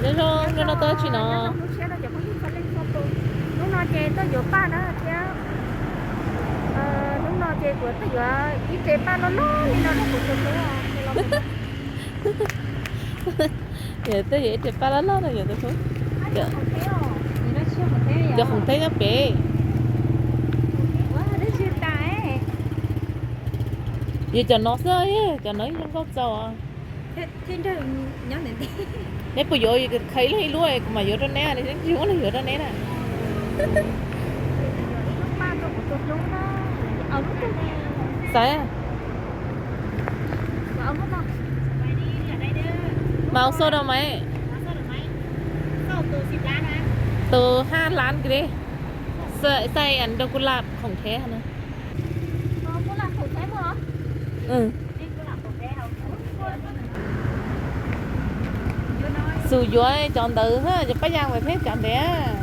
Nyob zoo, hnub no tuaj tsi no? Hnub no ces tuaj yuav paj na thiab. Hnub no ces kuv tuaj yuav ib re paj loj loj li no rau kuv tus hlub. Tuaj yuav ib re paj loj loj rau kuv tus hlub. Cov khoom teb nyob pem. Yuav cov no xwb, cov no zoo nkauj txaus. Neb puas yuav, khawv ib leeg ib lub kuv mam yuav rau neb, tsis muaj leej yuav rau neb na. Xaiv. Màu xanh đỏ mày. Từ hai lán cái đi. Xaiv, xaiv ảnh độc lập không thế hả? Ừ. Xus yuav cov ntawd, cov paj yas mas thiab cov ntev.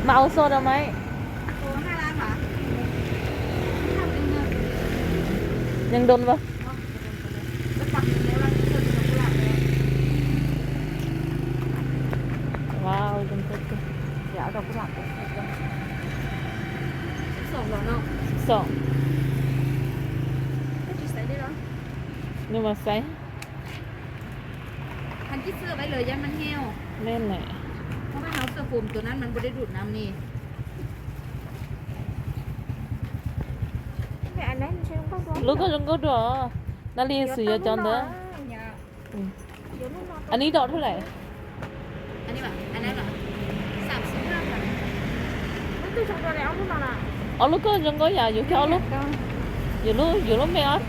Màu xanh đỏ mày. Nhân đồn vào. Wow, xom. Nhưng mà xaiv. Nên này. Lub koj zoo nkauj dua. Natalie xus yuav cov ntawd. Anh ấy đỏ thế này. Ob lub koj zoo nkauj yam, yuav kiag ob lub. Yuav lub, yuav lub me os.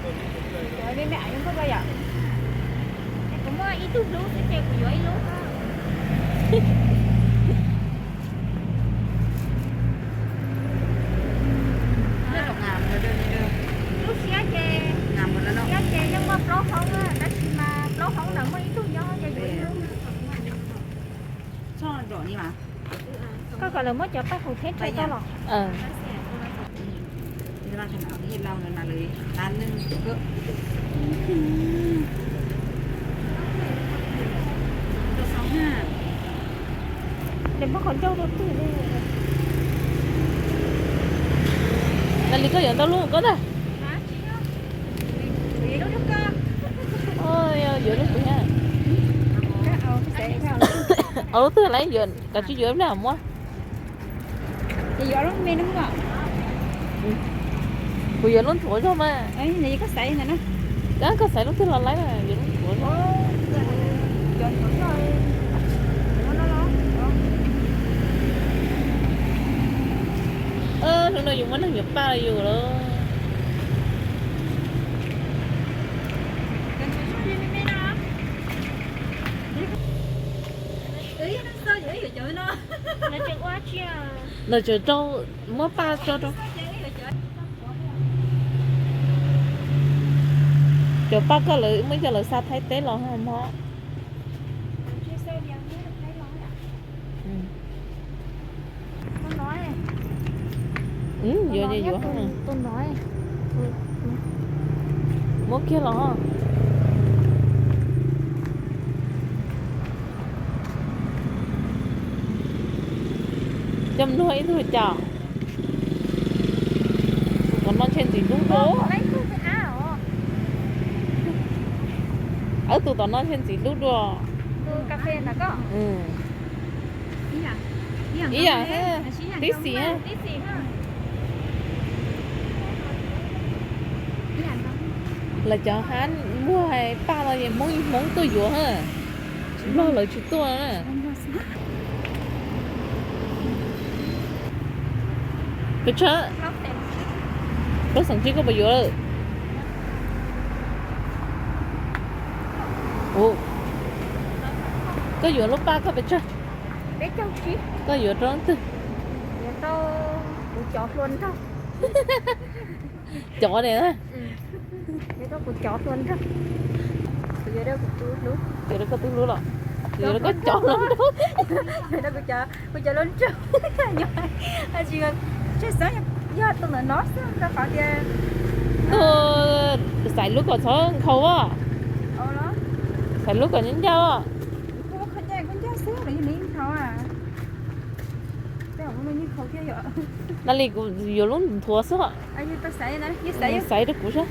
Lub siab ces, siab ces yeej muaj plaub hoob, tab sis mas plaub hoob ntawd muaj ib tug nyob ces yuav ib lub. Koj kom lawv muab cov paj khoom teb rau koj los. Lawv muab qhov ncauj rau twg li. Natalie, koj yuav ntau lub koj ntag. Yuav lub twg lawm, yuav kav tsij yuav ib pliag muab. Kuv yuav lub nthuav zog mas. Koj xaiv lub twg los laib, yuav lub nthuav zog. Hnub no yus muaj neeg yuav paj yus lawm. Lawv tseem rau, muab paj tso rau. Cov paj koj lawv muab coj lawv xa Thaib teb los ho mob. Yuav, yuav. Muab kiag los. Coj mus nug ib tug cas. Tus tom no ntshe ntxim hlub dua. Wb tus tom no ntshe ntxim hlub dua. Ib yam, tib xim. Lawv cov hab muag paj los es Hmoob, Hmoob tuaj yuav, Nplog lawv tsis tuaj. Pes tsawg? Plaub xeem tsib koj puas yuav lawm? Koj yuav lub paj koj pes tsawg? Koj yuav rau leej twg? Cov ne. Yuav rau koj tub hlub los yuav rau koj cov hluas nraug? Kuv cov hluas nraug. Tsis, tshwj xeeb yog tus ntawm no xwb rau qhov tias tus xaiv lub kom txhob nkhaus as. Lub kom ncaj ncaj. Natalie, kuv yuav lub nthuav xwb. Xaiv rau kuv saib.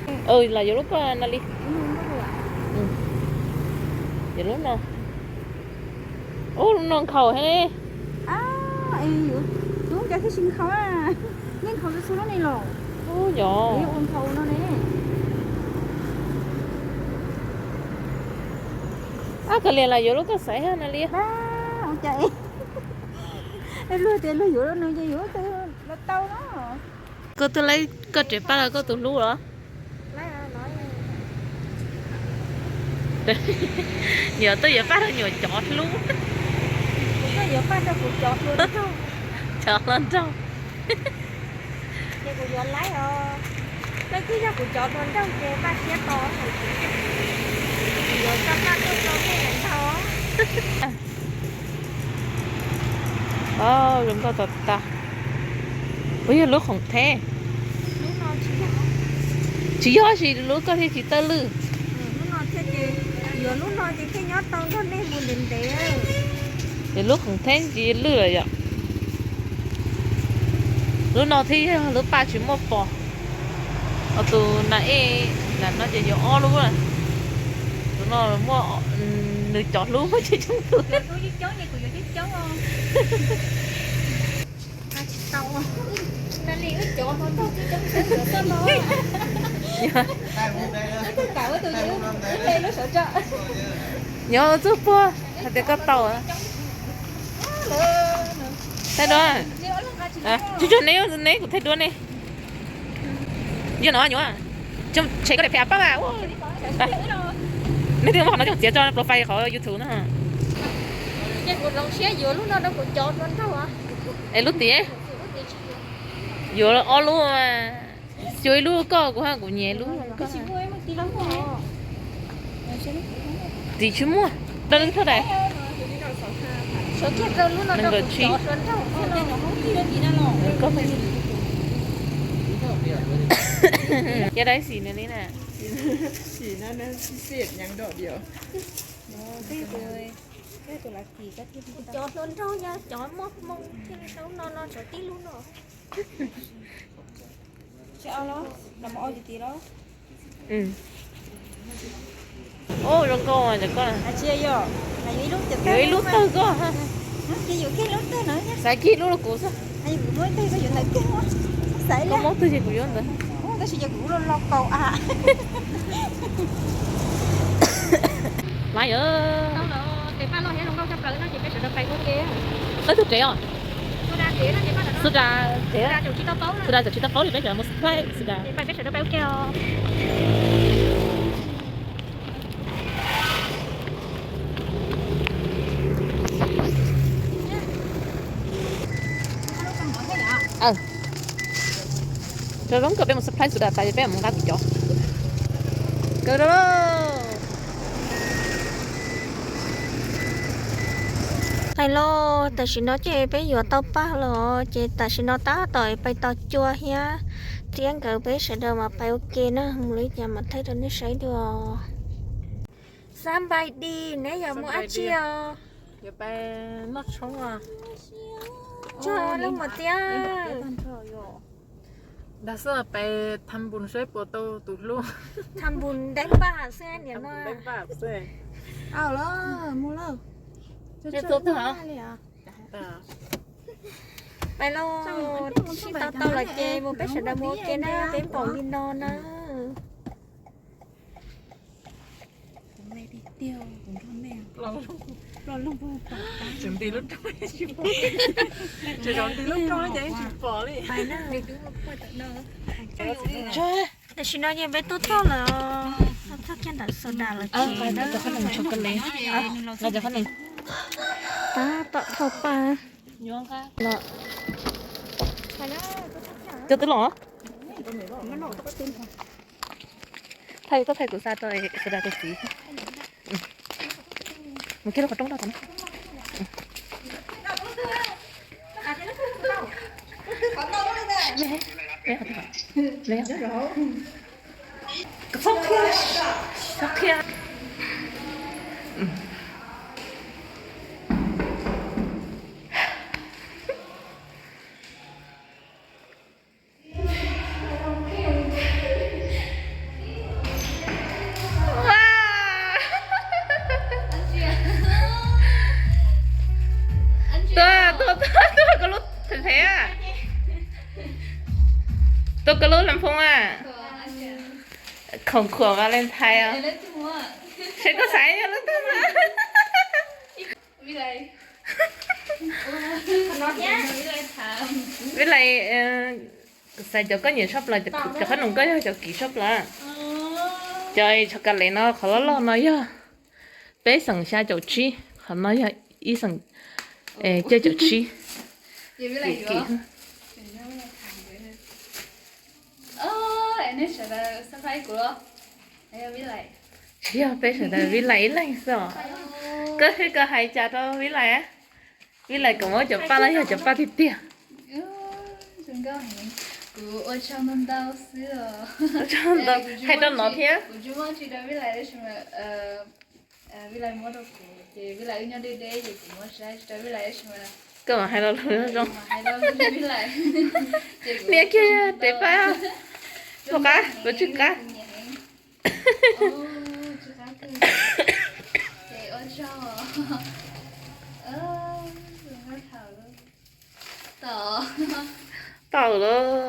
Lam yuav lub koj, Natalie. Yuav lub no. Ub, lub no nkhaus heev li. Ub, yog. Ab, koj liam lam yuav lub koj xaiv hab, Natalie. Luag tias luag yuav lub no ces yuav lub twg los tau no. Koj twb laib koj tsev paj los koj tus hlub los? Nyuam twb yuav paj rau nyuam cov hlub. Cov hluas nraug. Ces kuv yuav laib os. Leej twg yog kuv cov hluas nraug ces npaj siab tos. Kuv yuav tso paj tuaj rau nej ntag. Zoo nkauj tas tas. Puas yog lub khoom theb? Tsis yog, tab sis lub koj thiaj tsis tawg lwj. Yuav lub no ces thiaj nyob tau nrog nej mus ntev ntev. Ces lub khoom theb tsis lwj lawm yom. Lub no thiaj yog lub paj tsis muaj pos. Ho tus nas ej, nas no ces yuav ob lub. Tus no muaj, nws cov hlub muaj coob coob tus. Nyob txuj puag hais tias koj tau. Thaij duab. Tsuag tsuag neb, neb kuv thaij duab ne. Yog no nyuam. Tshem koj daim phem pab mas. Neb twb muab qhov no coj txiav tso profile qhov YouTube no. Es lub tiam. Yuav ob lub mas. Cuag ib lub koj, kuv hab kuv nyiam ib lub koj. Tim tsis muaj. Rau leej thawj tais. Nees nkaum tsib. Yog dais xim nws li na. Cov hluas nraug yog cov muaj hmoo thiaj li tau no no, tshuav tib lub no. Ub, zoo nkauj koj. Yuav ib lub tawg koj. Xaiv kiag lub rau kuv xwb. Koj muab twg ces kuv yuav ntawd. Laiv, tab tug tsev os. Suda tsev, Suda tseem tsis tau paub li, peb sawv daws mus surprise Suda. Rau zoo kawg peb mus surprise Suda tas peb mus nqa kuv cov. Kawg rau. Hais los tam sim no ces peb yuav tau paj lawm ces tam sim no tab tom pais tos Cua thiab Txiab nkawd, peb sawv daws mas pais ua ke na, mus li cas mam thaij rau nej saib dua. Xab npais dis, neb yuav mus dab tsi os? Tso lub mus tiab. Dag xwb pais tham npus saib puas tau tus hlub. Tham npus deb npaj xwb niam no. Pais lauj, sib tau tau lawm ces mus peb sawv daws mus ua ke na, peb npaum li no na. Tam sim no ces peb tuaj txog lawm, txog kiag ntawm Suda lawm ces na. Tab tom thauj paj. Cov twb los. Thaij koj thaij kuv xa rau Suda tus txiv. Mus kiag rau qhov rooj rau tom no. Txhob qhia, txhob qhia. Tuaj, tuaj, tuaj, tuaj koj lub thev thev a. Tuaj koj lub lab phoob a. Khoom khuam Valentine os. Seb koj xav yog lub twg na. Vib Lais, xav cov koj nyiam tshaj plaws, cov qhob noom koj yog cov kim tshaj plaws. Cov tshaj ka les no qhov loj loj no yog peb xeem xya caum tsib, qhov no yog ib xeem cuaj caum tsib. Kim. Tsis yog, peb sawv daws Vib Lais ib leeg xwb os. Koj, koj hais cas rau Vib Lais? Vib Lais kom muab cov paj no yog cov paj tiag tiag. Hais rau no thiab. Koj mam hais lo lus zoo. Niam kiag tes paj, ua qab, kuv tsw qab. Tau lawm.